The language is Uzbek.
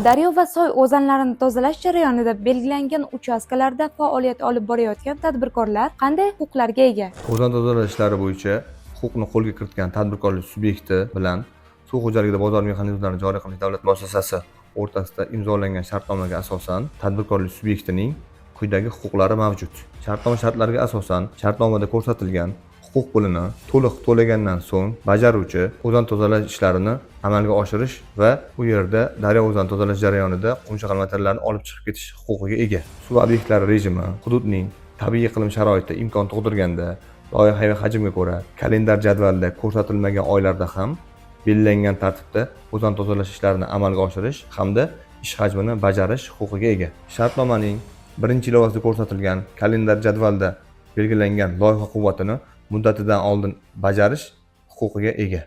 Daryo va soy o'zanlarini tozalash jarayonida belgilangan uchastkalarda faoliyat olib borayotgan tadbirkorlar qanday huquqlarga ega? O'zan tozalash ishlari bo'yicha huquqni qo'lga kiritgan tadbirkorlik subyekti bilan Suv xo'jaligida bozor mexanizmlarini joriy qilish davlat muassasasi o'rtasida imzolangan shartnomaga asosan tadbirkorlik subyektining quyidagi huquqlari mavjud. Shartnoma shartlariga asosan shartnomada ko'rsatilgan huquq pulini to'liq to'lagandan so'ng bajaruvchi o'zan tozalash ishlarini amalga oshirish va u yerda daryo o'zan tozalash jarayonida qum-shag'al materiallarni olib chiqib ketish huquqiga ega. Suv obyektlari rejimi hududning tabiiy iqlim sharoiti imkon tug'dirganda, loyihaviy hajmga ko'ra kalendar jadvalda ko'rsatilmagan oylarda ham belgilangan tartibda o'zan tozalash ishlarini amalga oshirish hamda ish hajmini bajarish huquqiga ega. Shartnomaning birinchi ilovasida ko'rsatilgan kalendar jadvalda belgilangan loyiha quvvatini muddatidan oldin bajarish huquqiga ega.